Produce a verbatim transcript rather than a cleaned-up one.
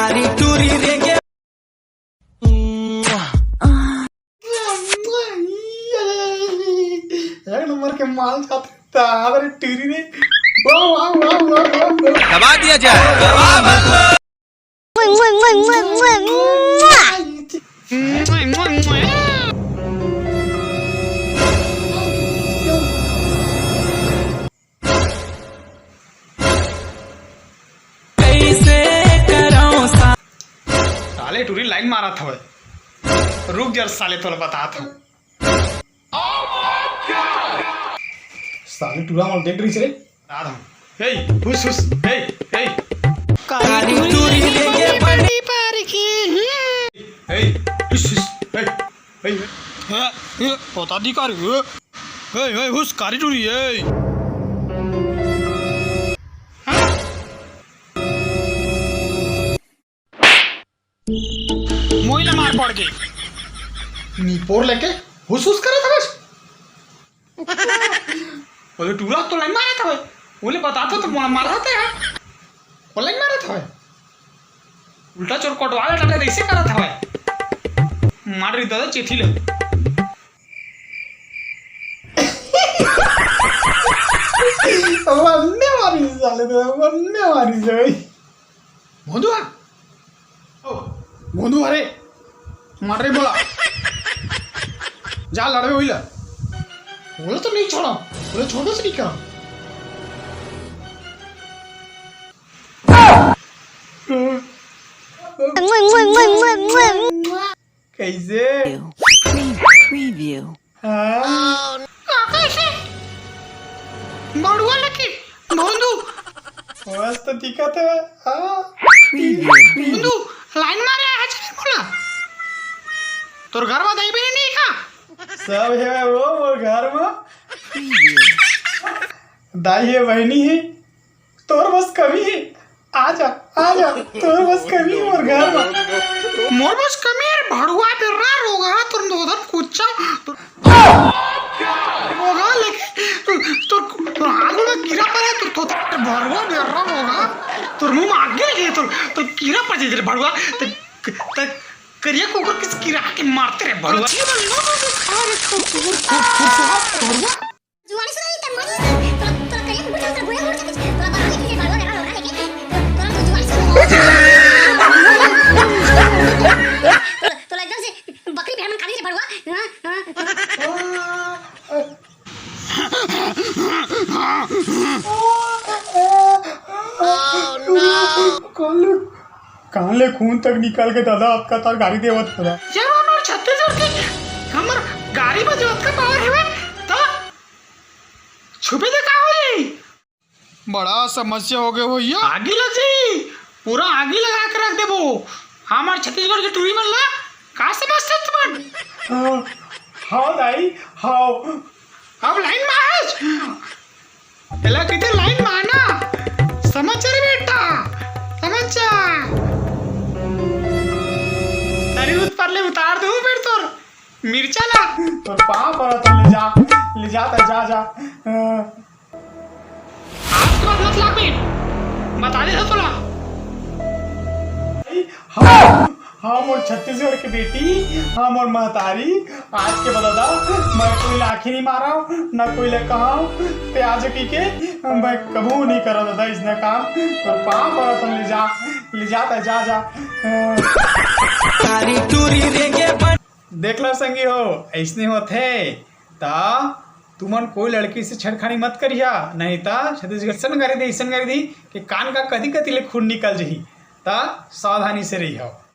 एक नंबर के माल जात। अरे टूरी रे, वाह, वाह, वाह। दबा दिया जाए। साले टूरी लाइन मारत हवय। रुक जरा साले, तोला बतात हंव। साले टूरा मोर देख रही से। बतात हंव। हे, हुस, हुस, हे, हे। कारी टूरी लेके बड़ी पार की। हे, हुस, हुस, हे, हे, हे। हाँ, ये बता दी कारी, हे। हे, हे, हुस, कारी टूरी, हे। हाँ? मोही ला मार पड़ के। निपोर लेके हुस हुस करत हवस। बोले टूरा तो लाइन मारत हवय। बोले बतात हंव तो मोला मारत हे। वो लाइन मारत हवय। उल्टा चोर कोटवाल डाले तइसे करत हवय। मार रही दादा चेथी ले। अब अन्ने मारी साले तो, अब अन्ने मारी से भाई। भोंदू हा? ओ, भोंदू हा रे। मार रे बोला। जा लड़बे होइला। बोला तो नहीं छोड़ा। बोले छोड़ो से नहीं करा। कैसे? Pre-, preview। हाँ। का कैसे? बड़ुआ लकी, भोंदू। मस्त दिखत हे, हाँ। Preview। भोंदू, लाइन मारे आहे छे बोला। तोर घर में दाई बहिनी नहीं का? सब हे वो मोर घर में। Preview। दाई हे, बहिनी हे। तोर बस कमी हे, आ जा, आ जा, तोर बस कमी हे मोर घर में। मोर बस कमी हे रे भड़ुआ, बेर्रा रोगहा, तोर नोधन कुच्चा, तोर रोगहा लेके, तोर, तोर, तोर हाथ में कीरा परे, तोर, तोर, तोर भड़ुआ बेर्रा रोगहा, तोर मुंह में आगी लगे, तोर, तोर कीरा परे रे भड़ुआ, तोर, तोर करिया कुकुर कस कीरा के मारते रे भड़ुआ। भड़ुआ। जुआनी सुनाई त मरी, तोला, तोला करिया कुकुर चलत, गोया मुड़ चलत, तोला बकरी के भड़ुआ लगा, लगा लेके, तोला तो जुआनी सुनाई। तोला, तोला एकदम से बकरी भेड़ मन खा दे रे भड़ुआ। हाँ, हाँ, हाँ। कान ले, कान ले खून तक निकल के दादा, अतका तार गारी देवत हवय। जब हमर छत्तीसगढ़ के हमर गारी में जो अतका पावर हेवय, त छुपे ले का हो जाई? बड़ा समस्या हो गए भैया। आगी लग जाई, पूरा आगी लगा के रख देबो। हमर छत्तीसगढ़ के टूरी मन ला का समझथस तुमन? हाँ, हाँ दाई, हाँ। अब लाइन में आ। एला कहिथे लाइन में आना। समझ जा रे बेटा, समझ जा। अरे उत पर ले उतार दूं फिर तोर मिर्चा ला। तोर पाँव परत हंव, ले जा, ले जा, त जा, जा। हाँ। हाथ के बाद मत लाग बे। बता दे तो तोला। हाँ, हाँ, मोर छत्तीसगढ़ के बेटी, हाँ, मोर महतारी, आज के बाद दादा, मैं कोई ला आँखी नहीं मारंव, ना कोई ला कहंव, ते आज की के, मैं कभू नहीं करंव दादा, इसने काम, तोर पाँव परत हंव, ले जा, ले जा, त जा, जा। तारी टूरी रे के बन- देख लो संगी हो, ऐसने होथे, त तुमन कोई लड़की से छेड़खानी मत करिहा, नहीं त छत्तीसगढ़ सन गारी दे, सन गारी दे, कि कान का कदी कदी ले खून निकल जही, त सावधानी से रहिहा।